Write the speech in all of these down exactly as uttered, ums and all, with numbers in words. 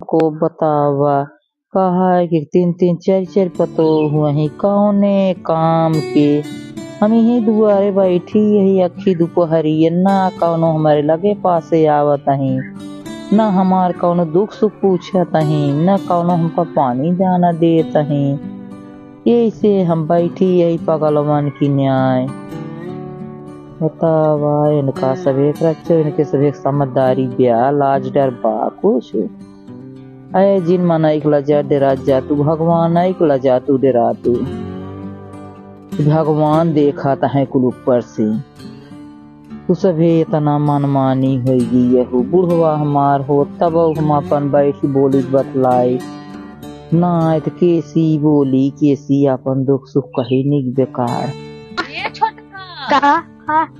को बतावा, कहा कि तीन तीन चार चार पतोह हुआ ही, कौने काम के? हम यही दुआरे बैठी यही अखी दुपहरिया, ना कौनो हमारे लगे पासे आवत ही, ना हमार कौनो दुख सुख पूछत ही, ना कौनो हमका पानी दाना देत ही। यही से हम बैठी यही पगलवन की न्याय। बतावा, इनका सभे एक रच्चो, इनके सभे एक समझदारी ब्या, लाज डर बा कुछ? अरे जिन मनई के लजा डेरात जा तू, भगवान आई के लजा तू डेरा तू। भगवान देखत है कुल ऊपर से। तू सभे इतना मनमानी होई गई यहू। बुढ़वा हमार हो, तब हम अपन बैठी बोली बतलाई। ना आए तो केसी बोली, केसी अपन दुख सुख कही निक बेकार। ये छोटका। का? हाँ।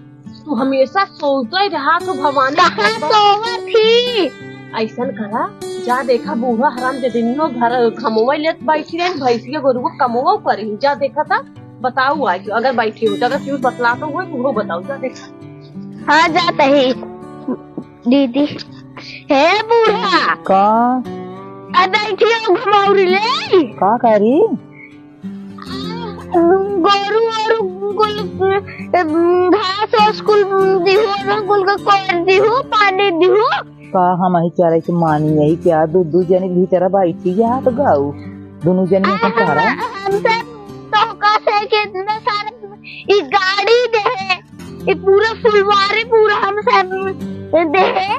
तू हमेशा सोते रहा तो भवानी कहाँ सोवत ही? ऐसन करा, जा देखा बूढ़ा हराम जदिनियो घर घमवा लेत बैठी रहे, भैंसिया गोरुआ कमवा करी, जा देखा था, बताऊ आए कि अगर बैठी हो तो, अगर क्यों बतला तो हुए तो वो बताऊ, जा देखा। हाँ, जात ही दीदी। हे बूढ़ा। का? आ बैठी हो घमौरी ले। का करी? गोरू ओरू कुल, घास ओस कुल दिहु, ओना कुल के कोड़ दिहु, पानी दिहु। का हम ही चारे के मानी यही क्या? दू दू जनी भीतर बैठी जात गाऊ, दोनों जनी अपन हम, चारा। हमसे तो का से कि इतना सारा ई गाड़ी दे है, ई पूरा फुलवारी पूरा हमसे दे है।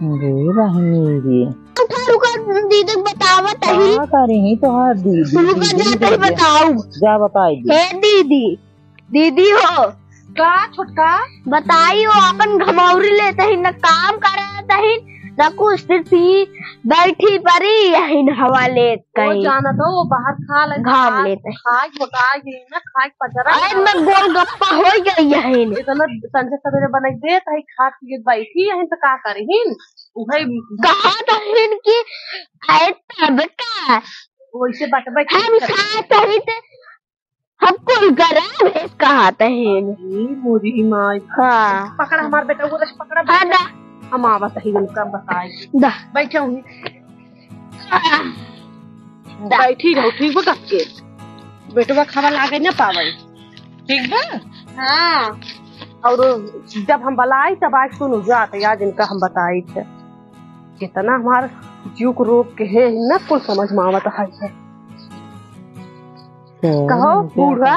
रे बहिनी रे। उठा, रुका, दीदी के बतावत हई। का करे ही तोहार दीदी? रुका, दीदी, जाते ही दीदी। बताऊ। जा बताई दे। हे दीदी, दीदी हो। का छोटका? बताई हो, अपन घमौरी लेत ही, न काम करे देत ही, न कुछ, सिर्फ ही बैठी परी यही हवा लेत ओ कहीं। जानत हो, वो बाहर खा ले, घाम खा, लेत है। खाए मोटा गई ना, खाए पचरा अरे, ना। मैं गोलगप्पा हो गई यही। इतना संझे सवेरे बनाई देत है, खा पी के बैठी यही तो का करी? उहे कहा दहिन कि आए तब का। वैसे बटबे हम के साथ ही ते हम कुल गरम है कहा दहिन। ई मोरी माई। हाँ। पकड़ा हमार बेटा, वो रस पकड़ा हाँ, बेटा। दा। हम आवत ही उनका बताए। दा। बैठे हुई। दा। बैठी रहो, ठीक बा, गप के। बेटवा खावा लागे ना पावे। ठीक बा? हाँ। और जब हम बलाई तब आज सुन जात, आज इनका हम बताई थे। कितना हमार जुग रोग के है, न कुल समझ में आवत है। कहो, बूढ़ा।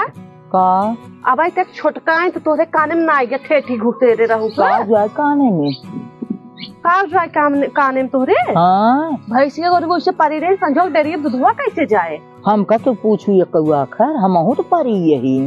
का? अब आई तक छोटका है तो तोरे काने में ना आइगे, ठेठी घुसेरे रहू का? का जाए काने में? का जाए काम-, काने में तोरे? हाँ। भैंसिया गोरू को इसे परी रही, संजोग डेरिए दुधवा कैसे जाए? हमका तो पूछू ये कौआ खर, हमहू तो परी यही।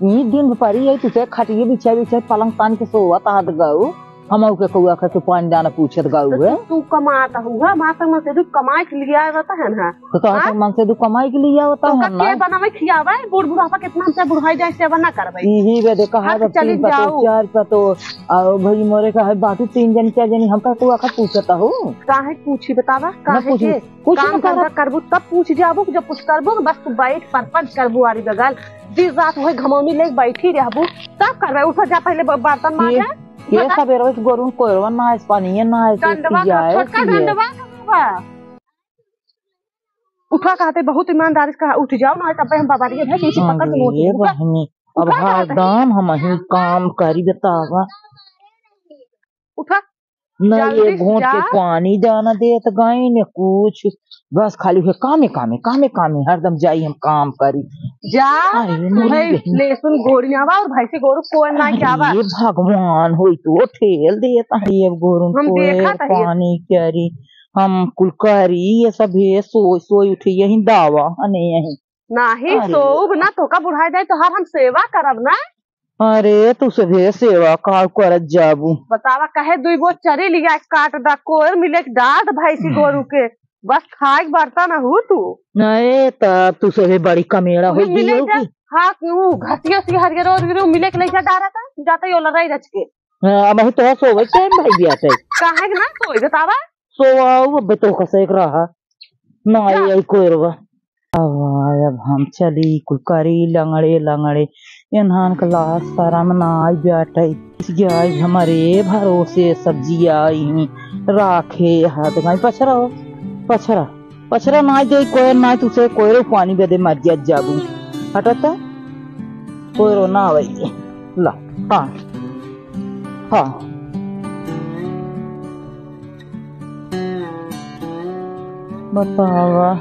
ई दिन भर परी है, तुसे खटिए बिछाए बिछाए पलंग तान के सोवत आहत गऊ। हम के कौआ खा के पानी दाना पूछत गऊ तो है। तू, तू कमात हुआ, माता मन से तू कमाए के लिए आए रहता है ना? तो तोहर हाँ? से मन से तू कमाए के लिए आवता तो है का ना? के बनावे खियावे, बूढ़ बुढ़ापा कितना हमसे बुढ़ाई जाए सेवा ना करवे। यही बे देखा है, हाँ, तो बस चली तीन पतो, जाओ। चार पतो, और भाई मोरे का है बाटू तीन जन, चार जनी, हमका कौआ खा पूछता हो? काहे पूछी बतावा, ना काहे पूछी। के? कुछ काम नहीं करब। धंधा करबू तब पूछ जाबू, जब कुछ करबू ना, बस तू बैठ परपंच करबू आरी बगल, दिन रात वही घमौनी लेके बैठी रहबू, तब करबे। उठ जा पहले ब-, बर्तन माजे। ये बता। सब एरवे के गोरू कोयरवा ना आइस, पानी ना आइस, डंडवा का, जाए छोटका पिए। डंडवा का बा। उठा कहते बहुत ईमानदारी से कहा, "उठ जाओ ना, तब हम बाबा रे भाई कैसे पकड़ के अरे नोच लेबू का?" बहिनी, अब उठा कहते। हरदम हम ही काम करी बतावा। उठा। न जल्दी ये से घोट के जा। पानी दाना देत गई न कुछ, बस खाली उहे कामे, कामे, कामे, कामे, हरदम जाई हम काम करी। जा, अरे, मोरी भाई, बहन। लहसुन गोड़ी आवा और भैंसी गोरू कोई ना क्या बा। अरे, भगवान होई तो ठेल देत है, ये गोरू हम कोई देखा था ये। पानी करी, हम कुल करी, ये सब ये सोई, सोई उठी, यही दावा, अने यही। नाही, अरे। सोउब ना, तोका बुढ़ाई जाए, तोहार हम सेवा करब ना। अरे, तू सभे सेवा का करत जाबू? बतावा, कहे दुई गो चरी लिया काट दा, कोयर मिले के डाल द भैंसी हम्म। गोरू के, बस खाए के बर्तन हू तू। नहीं, तब तू सभे बड़ी कमेड़ा हो उन्हें मिले गई जा, होगी। हाँ, क्यों? घसिया सी हरियर और गिरो मिले के ले जा डारा था, जाते ही ओला रही रच के। हाँ, अब तो सोवे के टाइम भाई बिया ते। काहे के ना सोई, बतावा? सोवा, अब तो कसे एक रहा। ना, जा। यही कोयरवा। अब, अब हम चली कुल करी लंगड़े लंगड़े, एन्हान क लाज शरम नाई बाटइ। जाई हमरे भरोसे सब्जी आई ही, राखे हाथ गाई। पछरा हो, पछरा, पछरा नाई दे, कोयर नाई तुसे, कोयरो पानी बदे मर जात जाबू। हटत कोयरो ना आवइए। ला, हाँ, हाँ। बतावा,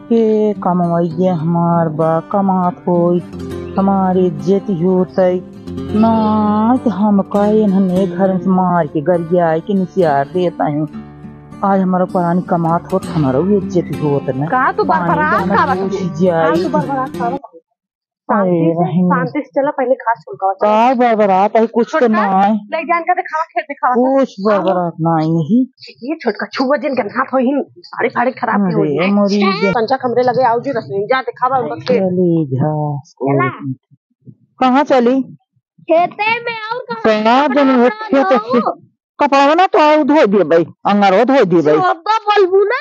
के कमवइया हमार बा, कमात होई, हमार इज्जत होतई। ना, त हमका एन्हने घर से मार के गरियाइ के निसियार देत हैं। आज हमार परानी कमात होत, हमारो इज्जत होत ना। का तू पानी बरबरात जाना खावत घुस हई? जाई। का तू बरबरात खावत हई? शांति अरे से, बहिन। शांति से चला, पहले घास छोलकावा, चला। का बरबरात है? कुछ तो छोटका, ना है। ले जान का दिखावा, खेत दिखावा, चला। कुछ बरबरात ना है यही। ये छोटका छुआ जिन के हाथ होई, साड़ी फाड़ी खराब हो अरे, जाए। मोरी दे। पंचा हमरे लगे आओ जी रसोई, जा दिखावा उनका खेत। चली घास चला। कहाँ चली? खेते में और कहाँ? कहाँ जनी हो खेत से? कपड़वा ना तो आऊ धोइ देबइ, अंगरवा धोइ देबइ। सोबा बोलबू ना,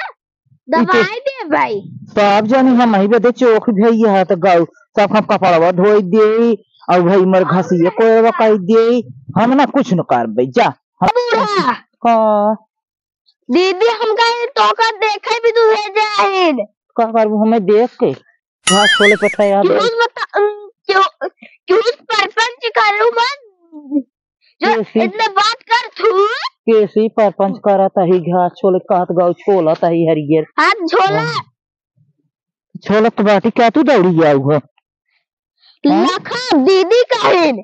दबाई देबइ। सब जनी हमही बदे चोख भइया है त गऊ, सब हम कपड़वा धोइ देई, अउ भई मर घसिए कोयरवा कइ देई, हम ना कुछ न करबइ, जा। हम बूढ़ा। का? दीदी हमका ये तोका देखे भी तू भेजा है। का करबू हमें देख के? घास छोले पे ठहरा दे। क्यों बता, क्यों, क्यों परपंच करूँ मैं? जो कैसी? इतना बात कर तू। कैसी परपंच करत ही, घास छोले कहत गऊ, छोलत ही हरियर। हाथ झोला। हाँ। छोलत बाटी, क्या तू दौड़ी जाऊ हो? हाँ? लखा दीदी कहिन।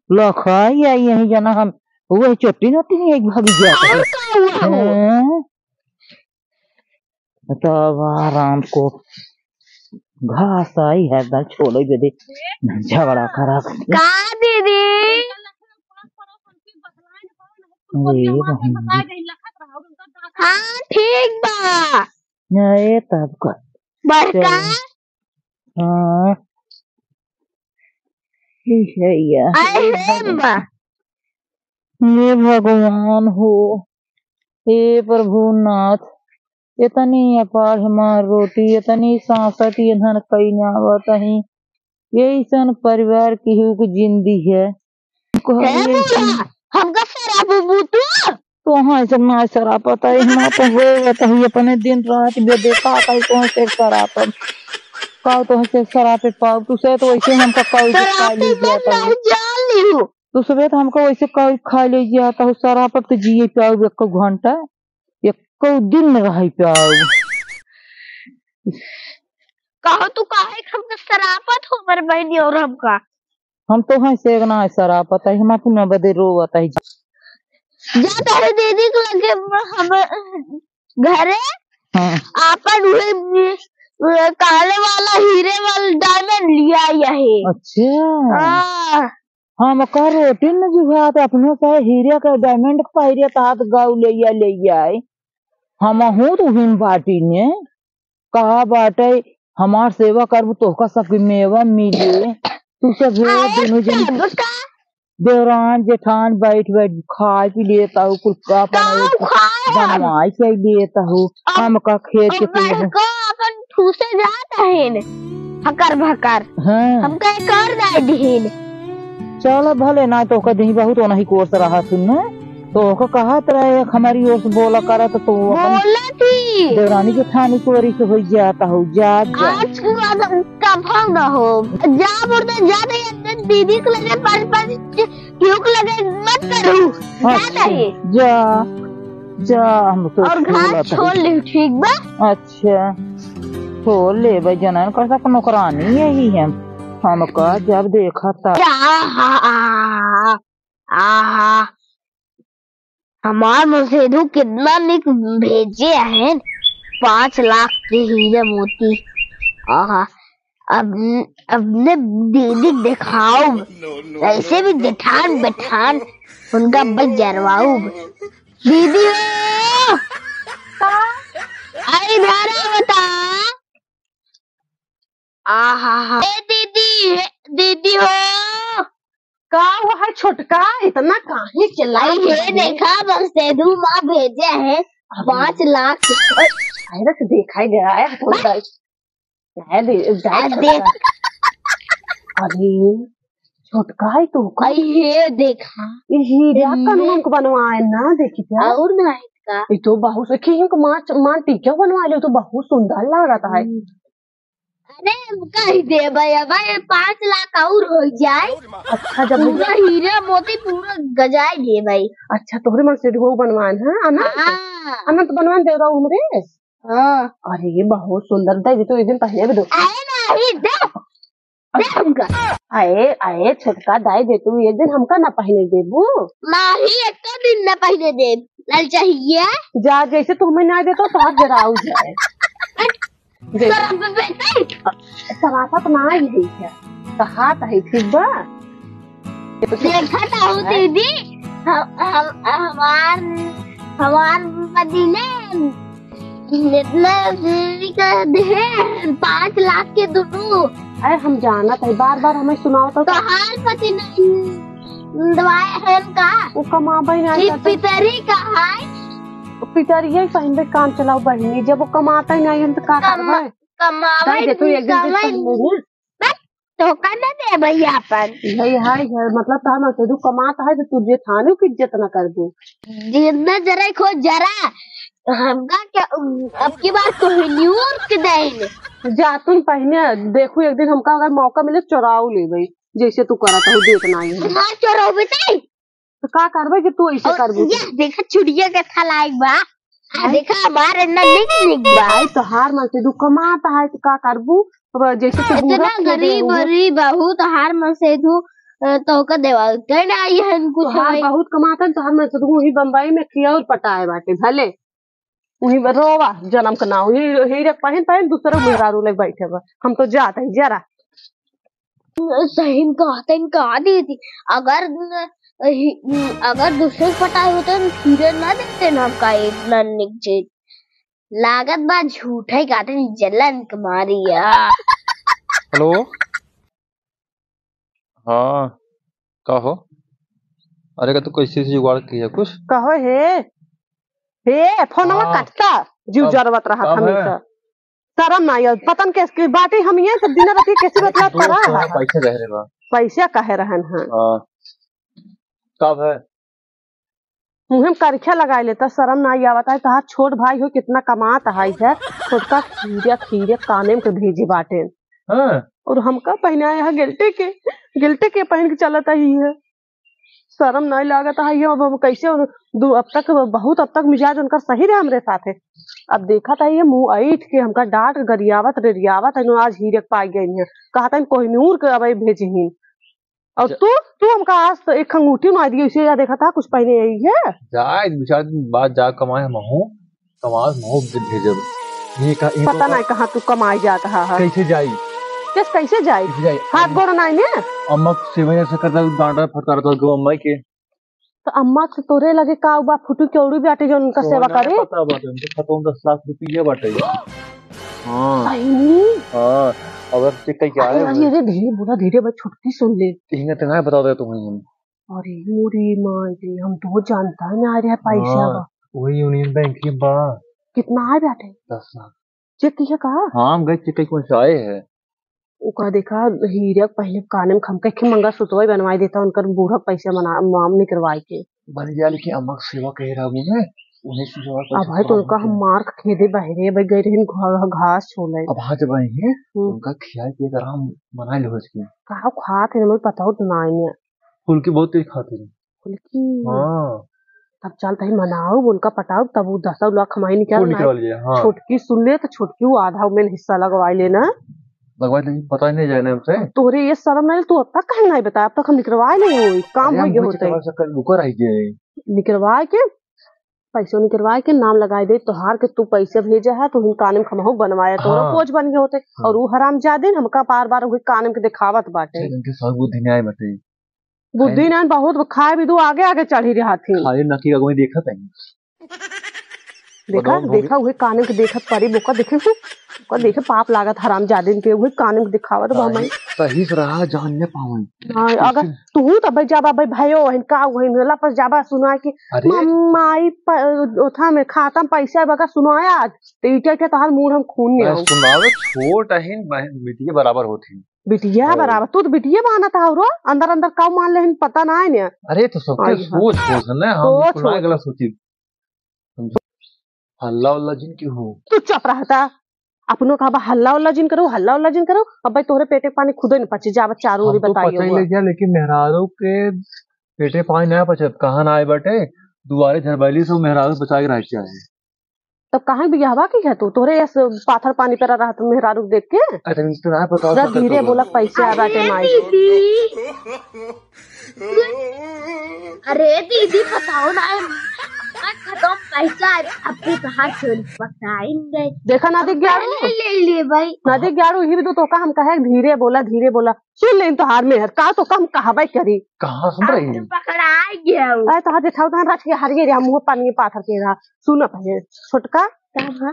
लखा या यही जना हम, वही चोटी नती एक भागी जात और है। का हुआ हो? हाँ? तब आराम को घास आई है, दल छोड़े बदे झगड़ा करा। का दीदी? अरे बहिन। हाँ, ठीक बा। ए, तब का? बड़का? चलो। हाँ। ठीक है या। आए हे अम्मा। हे भगवान हो, हे प्रभु नाथ, इतनी अपार हमार रोटी, इतनी सांसत इन्हन कई ना बताई। यही सन परिवार की हुक जिंदी है। हे बूढ़ा, हमका शराब बूतू? तोहइ से ना सरापत है, हम तो रोवत ही अपने दिन रात बे देखा था, तोहइ से सरापत। का तोहइ से सरापे पाऊ? तू से तो वैसे हमका कई के खा ली गया था। जान लिहू। तू सबे तो हमका वैसे कई खा ले गया था, सरापत तो जिए पाऊ एको घंटा, एको दिन न रही पाऊ। कहो तू काहे हमका सरापत हो, हमर बहनी और हमका? हम तोहइ से ना सरापत ही, हम अपना बदे रोवत ही। जा तोहरे दीदी के लगे हम घरे हाँ। आपन उहे, उहे काले वाला हीरे वाला diamond लिया है। अच्छा। हाँ। हमका रोटी न जुहात, अपनो से हीरे के diamond के पहिरे तात गऊ ले या, ले आए। हमहू तो हिम बाटी ने। कहा बाटे, हमार सेवा करबू, तोहका सबके मेवा मिले। तू सब हे आए दुनू जन सबका। देवरान जेठान बैठ बैठ खाए पी लेत हऊ, कुल का अपना का एक खाए हम? बनवाई के लेत हऊ। अब, हमका खेत के अब तू बड़का अपन ठूसे जात हईन, हकर भकर। हाँ। हमका एक और गाय दिहीन। चल भले ना तोहका दिही, बहुत ओनही कोस रहा सुन। तो ओका कहत रहे, एक हमारी ओर से बोला करत, तो अपन बोलत ही। देवरानी जेठानी की ओर से हो जात हऊ, जा, जा। आज के बाद कभो न हो। जा बोलते, जा नहीं, अपने दीदी के लगे पाँच पाँच क्यों के लगे मत करू। जा अच्छा, नहीं। जा, जा, हम तो और घास छोड़त हई। छोड़ ले, ठीक बा? अच्छा, छोड़ ले भाई, जनन कर सक नौकरानी यही है। हमका जब देखा था। आहा, आहा। हमार मसेधू कितना निक भेजे हैं, पाँच लाख के हीरे मोती। आहा, अब, अपने दीदी देखाउब, ऐसे भी जेठान बेठान उनका बजरवाउब। दीदी हो, आई धारा बता। आहा हा। ए दीदी, हे दीदी हो। का हुआ है छोटका, इतना काहे चिल्लाई आई हे है? देखा, बस सेधू माँ भेजे है अरे। पाँच लाख। अरे, अरे, तो देखा ही गया है, फोन कर। जाए दे, जाए आ, छोटका। देख। अरे, छोटका है तो का? अरे, ये देखा। ये हीरा एन्ने। कानून को बनवाए ना, देखी क्या? और ना है का? ये तो बहुत, देखी, इनको माँ, माँ टीका बनवा ले, तो बहुत सुंदर लागत है। हम्म। अरे, हम कह दे भैया, भाई, पाँच लाख और हो जाए। अच्छा, जब पूरा हीरा मोती पूरा गजाए दे भाई। अच्छा, तोहरे मन से वो बनवान है, अनंत? हाँ। अनंत बनवान दे रहा हूँ रे। हाँ। अरे, ये बहुत सुंदर, दे दे, तू एक दिन पहने भी दो। अरे नहीं, दे, दे हमका। अरे, अरे, छोटका दाई दे, तू एक दिन हमका ना पहने देबू? नहीं, एक दिन ना पहने देब। लाल चाहिए। जा, जैसे तू हमें ना दे तो साथ जराऊ जाए। जैसे शराब में बेटे। शराफत ना आई है क्या? कहा तो है, ठीक बा? ये तो देखा था वो दीदी, हम, हम, हमार, हमार पति ने इतना चोरी कर दे, पाँच लाख के दुनू। अरे, हम जानत है, बार बार हमें सुनाओ तो। तोहार पति नहीं दवाए हैं का? वो कमाबे ना ये करते। पितरी का है? पितरिया ही कहीं पे काम चलाओ बहिनी, जब वो कमाता ही नहीं है तो का कमा-, करबे? कमावे दे दे, तू एक दिन कमाई पहले ना। बस, धोखा न दे भैया अपन। यही है, है, मतलब, तार मन से तू कमात है तो तू जेठानी की इज्जत ना कर दू। जितना जरा खो जरा, हमका क्या, अब की बार कोहिनूर के देंगे। जा, तुम पहले देखू, एक दिन हमका अगर मौका मिले, चोराऊ लेबे, जैसे तू करत है, देख ना ही है। हाँ, चोराऊ बेटे। तो का करबे कि तू ऐसे और करबू? ये देखा, चुड़िया के था लायक बा। आ, हैं? देखा, हमार इतना निक निक बा। भाई, तोहार मन से तू कमात है, तो का करबू? अब जैसे तू इतना बूढ़ा के गरीब देबू। गरीब बहू, तोहार मन से तू, अ, तोहका देवा, कहना आई है कुछ तोहार भाई। बहुत कमात है, तोहार मन से तू वही बम्बई में खिया और पटाए बाटे, भले वही रोवा, जन्म के नाव, ही, हीरे पहिन पहिन दूसरे मेहरारू लग बैठे बा। हम तो जात है जरा। सही में कहते हैं, कहा दी थी, अगर न, ही, अगर दूसरे के पटाए होते न, हीरे ना देते ना हमका एक ना निक चीज। लागत बा झूठे कहते हैं, जलन के मारी है। हेलो, हाँ, का हो? अरे, का तू कैसे से जुगाड़ किया कुछ? कहो हे, हे, फोनवा हाँ। कटता, जीव का, जरवत रहा का हमनी भय? का। शरम ना आइल, पता न कैसे बाटी हम ये सब दिन रात कैसे बतलात दोस्त करा। है, पैसे कह रहे बा। पैसा कहे रहन हैं। हाँ। का भय? मुँहे में करिखा लगाए लेता, शरम ना आवत है। तहार छोट भाई हो, कितना कमात है, है। छोटका खीरे, खीरे काने में के भेजे बाटे। हाँ। और हमका पहनाया है गिल्टी के, गिल्टी के पहन के चलत आई है। शरम नहीं लागत है, ये अब हम कैसे उन-, दू, अब तक, बहुत अब तक मिजाज उनकर सही रहे हमरे साथे। अब देखत है ये मुँह ऐठ के हमका डांट गरियावत, रेरियावत है, आज हीरे के पाई गई है। कहत है कोहिनूर के अब भेजहीन। और जा- तू, तू हमका आज तो एक अंगूठी ना दिए, इसे या देखा था कुछ पहने आई है? जा, दो चार दिन बाद जा कमाए हम हूँ, कमाए हम हूँ दे-, भेजब। ये का, ये पता तो नहीं कहाँ तू कमाए जात हा, हा। कैसे जाई? किस, कैसे जाई? कैसे जाई? हाथ गोड़ नहीं ने? अम्मा सेवा ऐसे करता, डांटा फटकारता तो अम्मा के। तो अम्मा से तोरे लगे का बा, फुटू केवड़ू बाटे जो उनका तो सेवा ना करे? पता बाटे, उनके खाता में दस लाख रुपया बाटे। हाँ। सही में? हाँ, अगर से कहीं क्या अरे, है अरे, वो? अरे, धीरे बोला, धीरे बोल, छोटकी सुन ले। इन्हें तो ना बता दे तुम्हें हम। अरे, मोरी माँ रे, हम तो जानता है ना, अरे, पैसा हाँ, बा। वही यूनियन बैंक के बा। कितना आए बाटे? दस लाख। चेक किया का? हाँ, हम गए चेक कहीं से आए हैं। ओका देखा, हीरे के पहले काने में खमके के मंगलसूत्रवा बनवाई देता, उनकर बूढ़ा पैसा मना, माम निकरवाई के। बन गया, लेकिन अम्मा के सेवा कह रहा हूँ मैं, उन्हें से सेवा कर अब भाई, सकता तो हूँ उनका हम मैं। मार के खेदे बहरे, भाई गए रहिन घा-, घास छोले। अब हाँ, जब आई हैं, हम्म। उनका खियाए पिए के आराम बनाए लो इसके। का खात है, मुझे पता हो तो ना आई है। फुल्की बहुत तेज खाते हैं। फुल्की? हाँ। तब चल तही मनाओ, उनका पटाओ, तब वो दस लाख हमारी निकाल वो ना। निकलवा लिए, हाँ। छोटकी सुन ले तो छोटकी वो आधा में हिस्सा लगवा लेना। लगवा लेंगे, पता ही नहीं जाए ना हमसे। तोरे ये शर्म नहीं, तू अब तक कहीं नहीं बताया, अब तक हम निकलवाए नहीं हो, काम अरे हो हम गए वो होते। चक्कर, चक्कर रुको रह गए। निकलवाए के, पैसों निकलवाए के नाम लगाए दे तोहार के, तू पैसे भेजे है, तू हिन काने में खमहू बनवाया, तोरा हाँ। पोज बन गए होते। हाँ। और वो हरामजादे हमका बार बार वही काने में के दिखावत बाटे। चल, इनके साथ बुद्धि नहीं आए बाटे। बुद्धि खाए ना बहुत, खाए भी दू, आगे आगे चढ़ी रहत ही। खाए ना कि अगुवाई देखत है। देखा, बताओ, देखा, उहे काने के देखत परी, बोका देखे हूँ। को देखे पाप लागत हरामजादिन के, वही काने में दिखावत बा। सही से रहा, जान न पावन। हाँ, अगर तू तो भाई जाबा, भाई भाइयो, वहिन का, वहिन वाला पर जाबा सुना कि अरे। मम्मा, ई प-, ओथा में खाता में पैसा बगा सुनाया आज, तो ईटा ईटा तोहार मूड़ हम खून नहीं अरे, आऊ। सुनावे छोट अहिन, बहन, बिटिया बराबर होत ही। बिटिया हाँ। बराबर, तू तो बिटिया बहाना था, रो अंदर अंदर का मान लेहिन, पता ना है ने। अरे, तो सबके आई हाँ। सोच, सोच है ना, हम सोच, बिल्कुल ना सोच। गलत सोची। हल्ला उल्ला जिन की हो। तू चुप रहता, अपनो कहबा हल्ला उल्ला जिन करो, हल्ला उल्ला जिन करो। अब भाई तोहरे पेटे पानी खुदे न पचे, जाबा चारू ओरी हम तो बताइयो पचे हुआ। ले जा, लेकिन मेहरारू के पेटे पानी ना पचत, कहाँ ना आए बाटे, दुआरे झरबैली से मेहरारू पचा के रह के आए। तब कहाँ बियाहवा की है तू? तोहरे यस पाथर पानी पर रहत मेहरारू देख के। अरे, तुम इसको ना पता जरा सकते धीरे हो। बोला, पैसे आ बाटे अरे माई। दीदी, अरे दीदी, बताओ ना, अम्मा, खत्म पैसा है, अब तो कहाँ से बताएंगे? देखा ना दिख गया रू? ले, ले, ले भाई। ना दिख गया रू, ही भी तो तोका हम कहे धीरे बोला, धीरे बोला। सुन ले तोहार मेहर, का तोका हम कहबे करी। कहाँ सुन रही अब है? तो पकड़ा गया हूँ। अरे तोहार जेठाऊ तोहार रच के हरिये रे, हम मुँह पानी पाथर के रहा। सुन पहले, छोटका। का बा?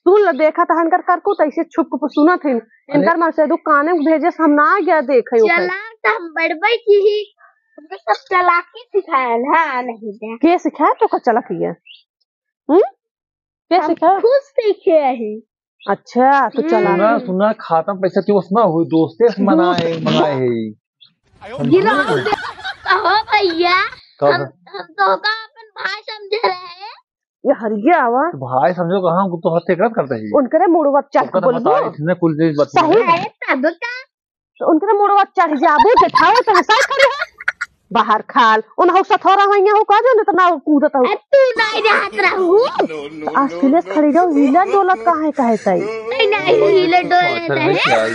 सुन ल, देखा त हनकर करकू त ऐसे छुप के सुनत हन। अरे। इनकर मन से दू काने में भेजे से हम ना गया देखे ओकर। चला त हम बड़बई की ही, हमको सब चालाकी सिखायल है, नहीं दे। के सिखाए तोका चालाकी है? हम्म? के हम सिखाए? खुद सीखे ही। अच्छा, तो हम्म। चला। सुना, सुना, खाता में पैसा क्यों ना हो, दोस्ते से मनाए, मनाए है। गिराओ दे, कहो भैया, कब? हम, हम तोका अपन भाई समझे रहे। ये हरिया आवा। तो भाई समझो कहाँ, हमको तो हत्या करत करते ही। उनकरे मुड़वा चढ़ ओकर बोलबो। बताई, इतने कुल चीज बता सही। अरे तब का? तो उनकरे मुड़वा चढ़ जाबो, जेठाओ तो हंसाई खड़ी हो। बाहर खाल, उन हो सथोरा हो, यहाँ हो का जो इतना कूदत हो। अब तू नहीं रहत रहू। अखिलेश खड़ी रहो, हिला डोलत काहे कहे तई? नहीं, नहीं, हिला डोलत है।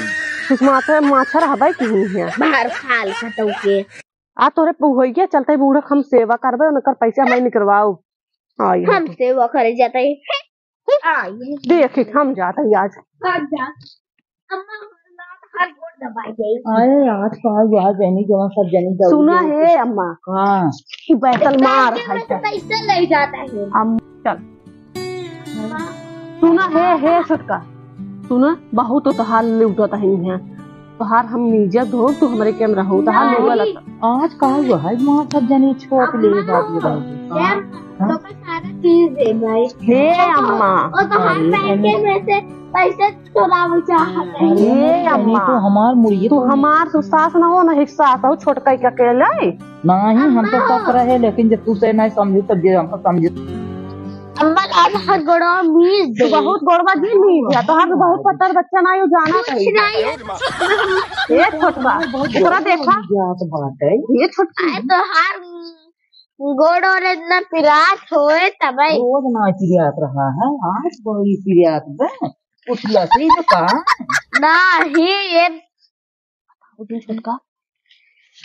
कुछ मात्र माछा रहबे की नहीं है। बाहर खाल खतौ के। आ तोरे पु-, होइया चलते बूढ़क हम सेवा करबे, उनकर पैसा हमें निकलवाओ। आई हम है। सेवा करे जाते हैं। आई है। देख, हम जाते हैं आज। भाग जा। अम्मा, हर गोड़ दबाई गई। अरे, आज का हुआ, जनी जमा सब जनी दौड़ी सुना गई। है अम्मा। हाँ। कि बैतल मार इतना है। पैसा ले जाता है। अम्मा, चल। सुना है, हे छोटका, सुना, बहुत तो तोहार लूटत है यहाँ। तोहार हम नीचे धो, तू हमरे के में रहो, तोहार नहीं। लोग गलत। आज का हुआ है, वहाँ सब जने छोट ले अम्मा, बाबू बाबू। ये हाँ? तो का सारा चीज दे भाई। हे अम्मा। और तोहार अरे, बैंक के अम्मा। में से पैसे चोरावे चाहत है। अरे, हे अम्मा। तो हमार मुड़िए तू तो हमार तो सास न हो, न हिस्सा हो, छोटका के अकेले। नहीं, हम तो अम्मा। सस रहे, लेकिन जब तू से नहीं समझे, तब जे हमको समझे। अम्मा, आज हर गोड़वा मीज दे। बहुत गोड़वा जी मीज है, तोहार तो बहुत पत्थर बच्चा ना हो, जाना कुछ चाहिए। नहीं। ए छोटका, बहुत तोरा देखा? जात बात है। ये छोटकी। अरे, तोहार गोड़ और इतना पिरात होए तबे। रोज ना पिरात रहा है, आज बड़ी पिरात बे। उठिया से ही तो कहा। नहीं, ये बताओ दे छोटका।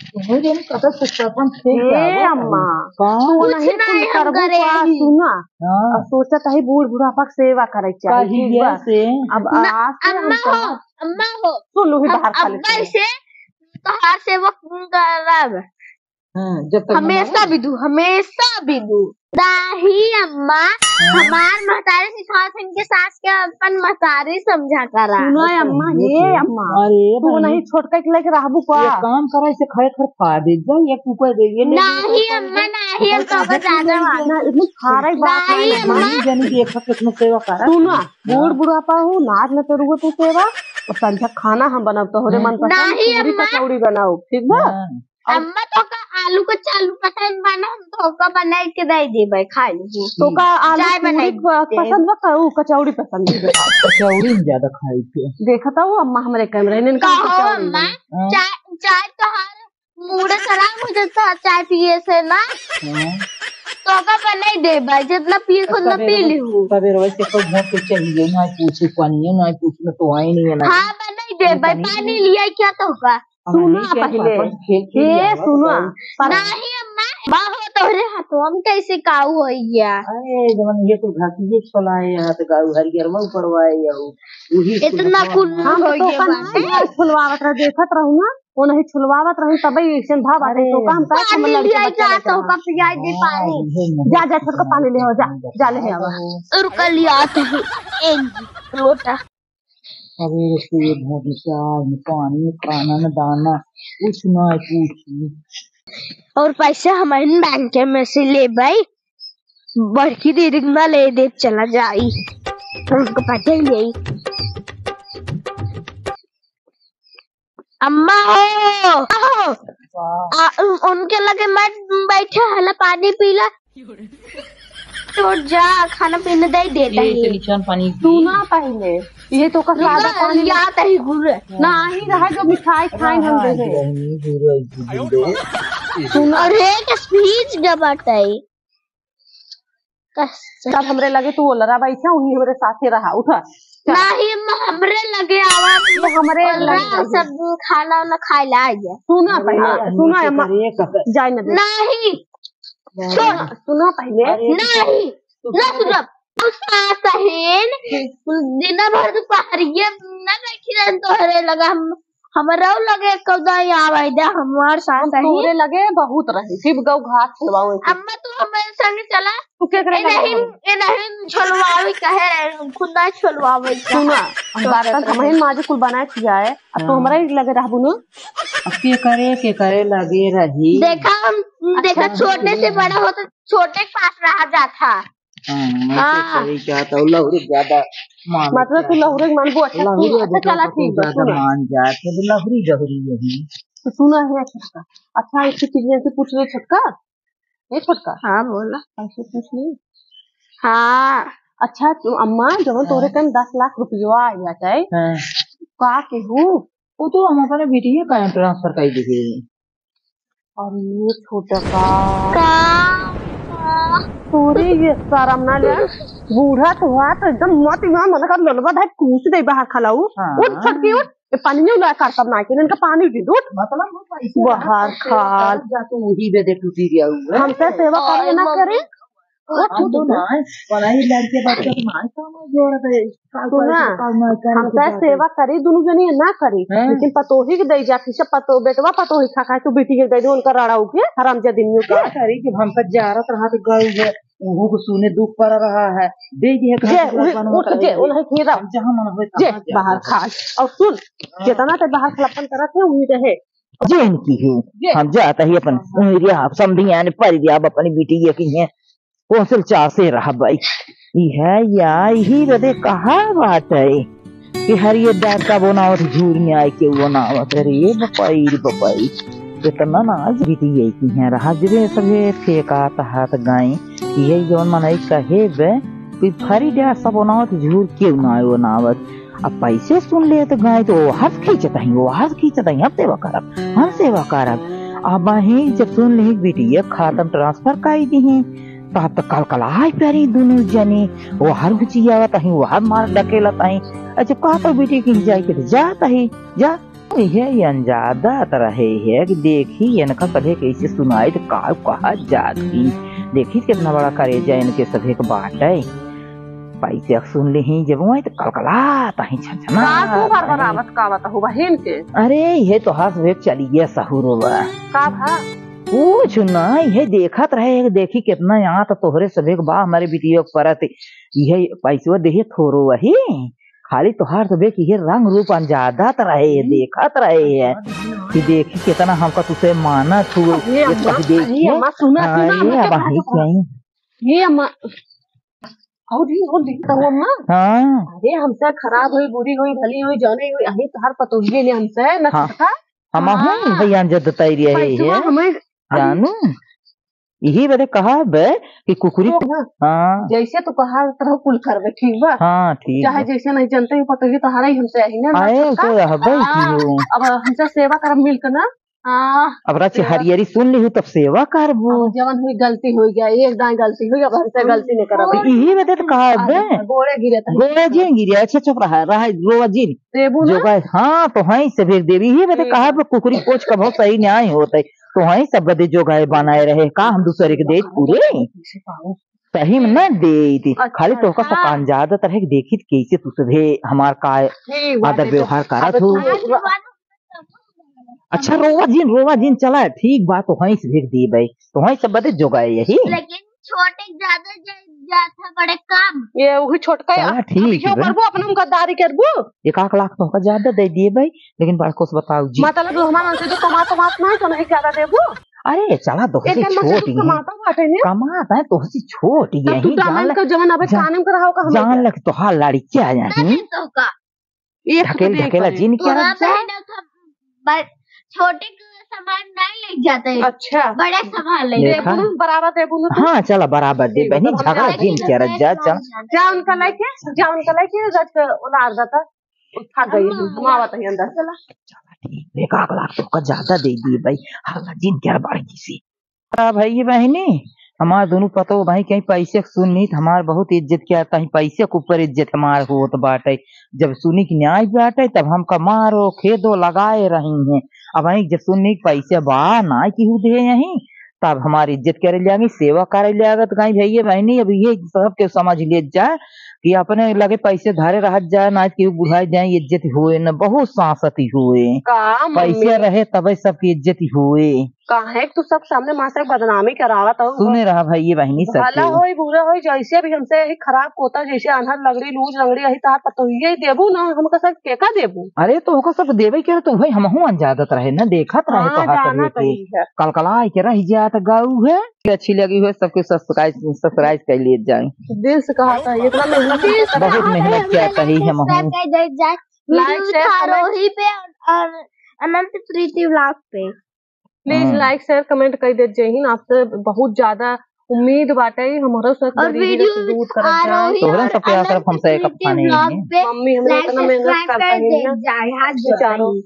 तोहरे जन कतऽ से सरपंच थे हे क्या? अम्मा, का? तू कुछ नहीं, नहीं, कुल हम करबो करे का, ही। सुना। हाँ। और सोचत है बूढ़ बुढ़ापा के सेवा करे के चाही, ठीक बा? से? अब ना, आज से हम अम्मा हो, तोहार अम्मा हो। सुन लू ही हम बाहर खाली अब्बल सुन। से तोहार सेवा करब। हाँ, जब तक हमेशा मनाओ। भी दू, हमेशा भी दू। दाही अम्मा, हाँ। हमार महतारी सिखावत है इनके सास के अपन महतारी समझा करा। सुनो अम्मा, ये अम्मा, अरे तू भाई। नहीं छोटका के लेके रहबू का? एक काम करा, इसे खड़े खड़े फाड़ दे, जा, एक टुकड़ा दे, ये ले, नहीं अम्मा, नहीं, हम तो ज्यादा ना, इतनी खारा ही बात नहीं है। अम्मा। नहीं जानी कि एक कितना सेवा करा। सुनो, बूढ़ बुढ़ापा हो, नाच न करूँ तू सेवा, और संझा खाना हम बनाओ, तोहरे मन पसंद नहीं पूरी अम्मा। कचौड़ी बनाओ, ठीक बा? हाँ। अम्मा, तोका आलू के चालू पसंद बा ना, हम तोका बनाई के दे देबे, खा लीजिए। तोका आलू चाय पूरी बनाई प-, दे। पसंद बा, का ऊ कचौड़ी पसंद बा? कचौड़ी में ज्यादा खाई के। देखत हो अम्मा हमरे कैमरे में, इनका कहो कचौड़ी अम्मा, में। हाँ। चाय, चाय तोहार मूड खराब हो जाता है चाय पिए से ना। हाँ। तोका बनाई देबे, जितना पिए के उतना पी लिहू। सवेरे वैसे कोई भोंक के चली गई, ना पूछे पानी, ना पूछे, तो आई नहीं है ना। हाँ, बनाई देबे, पानी लिया क्या तोका? सुना पहले। ए, सुना। नहीं अम्मा, अम्मा हो तोहरे हथवा में कैसे काऊ होइया? अरे, जवन ये तो घाटिए छोलाए यहाँ तो गाऊ हरियरवा ऊपरवाए यहू। वही से इतना कुल हम होइया तो बाटे। गैस खुलवावत रह, देखत रहू ना। वो नहीं छुलवावत रही, तबे ऐसे भाव आते। अरे। तो काम का पानी समझ लड़के लिया बच्चा जा, लेके तो रहा। कब से जाए दे पानी। हाँ, ये जा, जा, छोटका पानी ले आओ, जा, जा ले आओ। और कल याद है, एक लोटा। अबे रे, से भोंकता है, पानी, खाना न दाना, कुछ ना पूछी। और पैसा हमारे बैंक में से ले भाई, बड़की दीदी ना ले दे, चला जाई, उनको पता ही नहीं। अम्मा हो, अम्मा हो। आ, उन-, उनके लगे मत बैठे, है ना, पानी पीला। तो जा, खाना पीने दे देता ये है। इतनी छन पानी की। तू ना पहले, ये तो का सादा ना, पानी या तही गुड़। ना ही रहा जो मिठाई खाए हम हाँ, दे। ये नहीं, गुड़ है, गुड़ है। तू ना अरे, के स्पीच गबात है। कस- तब हमरे लगे तू ओलरा बैठा, वही हमरे साथे रहा, उठा। चल। नहीं, अम्मा, हमरे लगे आवा। तो हमरे ओलरा लगे। सब खाना वाना खाए ला आइए। सुना पहले, अरे, सुना ये अम्मा। करे कस- जाए न दे। नहीं। सुन। सुना पहले। अरे, नहीं। तू ना सुना। उस सास बहिन, दिन भर दुपहरिया ना बैठी रहन तोहरे लगा। हम हमरो लगे कौदा आवे दे, हमार सास हम है। तोरे लगे बहुत रही, फिर गौ घास खिलवावे के। अम्मा, तू हमारे संग चला। तू के करे ए लगे नहीं, रही? ए नहीं, छोलवावे कहे, खुदा छोलवावे कहे। सुना, हम बर्तन हम ही माजे कुल बनाए खियाए, अब तो हाँ। हमरा ही लगे रहबू न। अब के करे, के करे लगे रही। देखा हम, देखा अच्छा, छोटे से बड़ा होता, छोटे के पास रहा जाता। हाँ, हाँ। ऐसे करी क्या तो लहुरी ज्यादा मान मतलब तू लहुरे के मानबू, अच्छा, लहुरी सुन, अच्छा, ज्यादा चला, ठीक बा, ज्यादा सुन। मान जात है, तो लहुरी जहुरी यही। तो सुना है, छोटका। अच्छा, इसकी चीजें से पूछ ले, छोटका। ए, छोटका। हाँ, बोला। ऐसे पूछ ले। हाँ। अच्छा, तू अम्मा, जवन तोरे हाँ। कन दस लाख रुपया आ जाता है, हाँ। का केहू? वो तो हम अपने बिटिया का transfer कर दिए। अरे छोटका। का? तोरे ये शरम ना ले। बूढ़ा तो हुआ तो एकदम मत इहाँ मन कर लोलवा धाय कूस दे बाहर खलाऊ। हाँ। उठ छोटकी उठ। ये पानी नहीं उला कर सब ना के इनका पानी दे दे, उठ। मतलब वो पैसे बाहर खा। जा तो वही दे दे टूटी गया हुआ। हमसे सेवा करे ना करे। वो हम तो ना, पढ़ाई लड़के बच्चे को ना समझ जोड़ दे। सुना, हमसे सेवा करी, दुनू जनी ना करी, हैं? लेकिन पतोही के दई जा, किसे पतो-, बेटवा पतोही खा खा, तू बेटी के दे दे, उनका रड़ा उठे, हरामजादिनियों के। का करी कि हमसे जारत रहा तो गल जे, उहू को सुने दुख पड़ रहा है, दे दिए जे, कहा उहे, बनवा उठ करे जे, दे। उन्हें खीरा। हम जहाँ मन होए जे, तहाँ जा। बाहर खा। और सुन, हाँ। जितना ते बाहर खलपन करत है, वही रहे। जे इनकी हूँ, जे। हम जाता ही अपन, उही रे, आप समझी आने पर दिया, आप अपनी बेटी ये की है। कौशल चासे रहबई। इहे या इही बदे कहा बाटै कि हरियर डार का बनावत झूर में आए के बनावत। अरे बपई रे बपई, इतना ना आज बीती गई कि हैं रहा जबे सभे फेंका तहात गाई। इहे जौन मनई कहे बे कि हरी डार सब बनावत झूर क्यों ना बनावत। अब पैसे सुन ले तो गाय तो हंस खींचत ही, वो हंस खींचत ही, हम सेवा करब, हम सेवा करब। अब ही जब सुन ली बिटिया खातम transfer काई दी, तो अब तो कलकलाए प्यारी दुनू जनी, वो हर गुचियावत ही, वो हर मार डकेलत ही। अच्छा, कहत बिटी की जाए के तो जात ही, जा। इहे अनजादत रहे है कि देखी इनका सभे कैसे सुनाई तो का कहा जात ही। देखी कितना बड़ा करेजा इनके सभे के बाटै। पैसे सुन ली ही जब वही तो कलकलात ही छनछना। का तू भर बनावत का बता हो बहिन के? अरे ये तो हंस वे चलिए सहुरवा। का भा? कुछ ना, ये देखत रहे, देखी कितना यहाँ तो तोहरे सभे के बा हमारे बिटिया के परत। ये पैसवा देहे थोरो वही, खाली तोहार सभे के ये रंग रूप अनजादत रहे, देखत रहे है कि देखी कितना हमका तुसे मानत हु, अरे ये अम्मा, सब देखिए। अरे अम्मा, सुना, सुना, हाँ, ये अम्मा, अब क्या हम बात है? ये अम्मा, और ये, और देखता हूँ अम्मा। हाँ। अरे हमसे खराब हुई, बुरी हुई, भली हुई, जाने हुई, अही तोहार पतोहिए ने हमसे न हाँ। छटका। हम हाँ। हूँ भैया जद तैयारी है पैसवा ये। हमें जानू, यही बदे कहा बे कि कुकुरी तो हाँ। हाँ। जैसे तो कहा तरह कुल करबे, ठीक बा? हाँ, ठीक चाहे बा। जैसे नहीं जानते ही पतोहिए तोहारा ही हमसे आई ना, ना आए छटका। तो रहबे हाँ। की हो। अब हमसे सेवा करब मिलके ना। हाँ, अब रच सेवा। हरियरी सुन लिहू तब सेवा करबो। अब जवन हुई गलती हुई गया, एक दाई गलती हुई, अब हमसे गलती नहीं करब। तो इही बदे तो कहा बे। गोड़े गिरे तो गोड़े जिन गिरे, अच्छा चुप रहा, रहा, रोवा जिन। देबू ना? जोगाए, हाँ, तो हैं से भेज देबी। इही बदे ठीक कहा है। बे कुकुरी कोच का बहुत सही न्याय होता है। तो हैं सब बदे जोगाए बनाए रहे। का हम दूसरे के देख पूरे? सही में ना दे थी। अच्छा, खाली तो का हाँ। सकान ज्यादातर है कि देखी कैसे तू सभे हमार का ठीक बा, आदर ठीक बा। व्यवहार करत अब हो। तू अच्छा, रोवा जिन, रोवा जिन, चला, ठीक बा, तोहई से भेज दिए भाई, तोहई सब बदे जोगाए यही। लेकिन छोटे ज्यादा जा-, जात है बड़े काम। ये वही छोटका है। चला, ठीक अब इहो है। करबो, अपना हम गद्दारी करबो। एक आध लाख तोहका ज्यादा दे दिए भाई, लेकिन बड़को से बताओ जी। मतलब हमारा से तो कमा तो बात नहीं, तो नहीं ज्यादा देबो। अरे चला, तोहसे एक मन से छोट तो ही है। कमाता बाटे ने। कमाता है, तोहसे छोट ही तब है, तू जान डालन ले, का जवन अबे जान, कानून कर रहा होगा हमें जान क्या? ले, तोहार लड़किया है नहीं। तो का? एक ढकेल, देख ढकेला भाई। जिन क्या तोरा रख जा। बहन का ब-, छोटे के सामान नहीं ले जाते हैं। अच्छा। बड़े सामान ले देखा? जाते हैं। देबू न, बराबर देबू न तू। हाँ, चला, बराबर दे, ठीक, बहनी, मतलब हम झगड़ा जाके जिन क्या रख जा, चल। जा उनका लेके, जा उनका लेके रख उलार देता। उठा गई, हम आवत है अंदर। चला। चला, ठीक, एक आध लाख तोहका ज्यादा दे दिए भाई, हल्ला जिन क्या बार किसी। अब है ये बहनी, हमार दोनों पतो भाई कहीं पैसे के सुन नहीं, तो हमार बहुत इज्जत क्या, कहीं पैसे के ऊपर इज्जत हमार होत बाटे। जब सुनी कि न्याय बाटे, तब हमका मारो खेदो लगाए रही हैं। अब भाई जब सुनी कि पैसे बा ना केहू दे यहीं, तब हमारी इज्जत करे लागी, सेवा करे लागत। कहीं भैया बहनी, अब ये सबके समझ ले जा कि अपने लगे पैसे धरे रहत जाए, ना केहू बुढ़ाई जाए, इज्जत होए न, बहुत सांसती होए। का मम्मी? पैसे रहे तबे सबकी इज्जत होए। काहे तू सब सामने माँ से बदनामी करावत हो? सुने रहा भाई, ये बहनी सब भला के। होई, बुरा होई, जैसे भी हमसे यही खराब होता, जैसे अनहर लंगड़ी, लूज लंगड़ी, यही तार पतोहिए देबू ना, हमका सब केका देबू? अरे तो ओका सब देबे करे तो भाई हमहू अनजादत रहे ना, देखत रहे हाँ, तोहार जाना करिए के। कही है। कलकलाए के रह जात गाऊ है। अच्छी लगी हुए सबके subscribe, subscribe कर लिए जाए। दिल से कहा था, इतना मेहनत दिल से बहुत कहा था, मेहनत किया हमने तही हम subscribe कर दे जाए। Like, वीडियो share, comment। खारोही पे और, और अनंत प्रीति vlog पे। Please हाँ। Like, share, comment कर दे। जय हिंद। आपसे बहुत ज्यादा उम्मीद बाटे, हमरो से और बड़ी वीडियो से दूर करत जाए। तोहरे सबके आसरा हमसे एक अनंत प्रीति vlog पे मम्मी, हम लोग like, इतना मेहनत subscribe करता कर है दे ना। जाए, हाथ जोड़ बेचारों।